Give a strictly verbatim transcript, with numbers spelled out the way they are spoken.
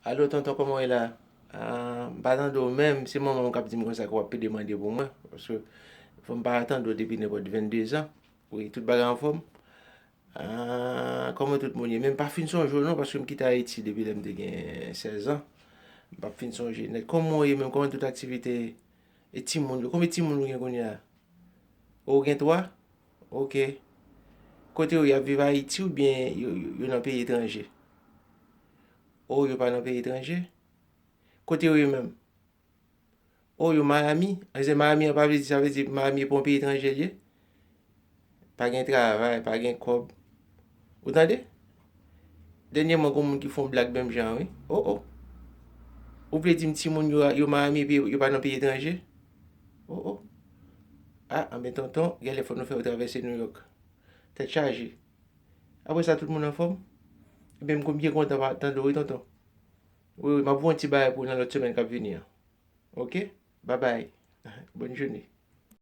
Alo, tonton, kòman w ye la? Ah, m pa tande w menm, se manman m k ap di m konsa ke w ap pede mande pou mwen, paske fò m pa tande w depi nenpòt vennde zan. Wi, tout bagay anfòm. Ah, kòman tout moun ye? Men m pa fin sonje w non, paske m kite Ayiti depi lè m te gen sèz an. M p ap fin sonje nèt. Kòman w ye menm? Kòman tout aktivite? E timoun yo? Konbyen timoun ou gen kounye a? Ou gen twa? Ok. Kote yo, y ap viv Ayiti oubyen yo, yo, yo nan peyi etranje? O, yo pa nan peyi etranje? Kote yo ye menm? O, yo Miami? Anse Miami an pa vle di, sa vle di Miami e pa yon peyi etranje l ye? Pa gen travay, pa gen kòb. Ou tande? Dènyèman, gon moun ki fè yon blag menm jan an, wi. O, o. Ou vle di m timoun yo, yo Miami epi yo pa nan peyi etranje? O, o. Ah, anben, tonton, genlè fò nou fè yo travèse New York. Tèt chaje. Apre sa, tout moun anfòm? Ebyen, m byen kontan pa tande w, wi, tonton. Wi, wi, m ap voye yon ti bagay pou ou nan lòt semèn k ap vini an. Ok? Babay. Bòn jounen.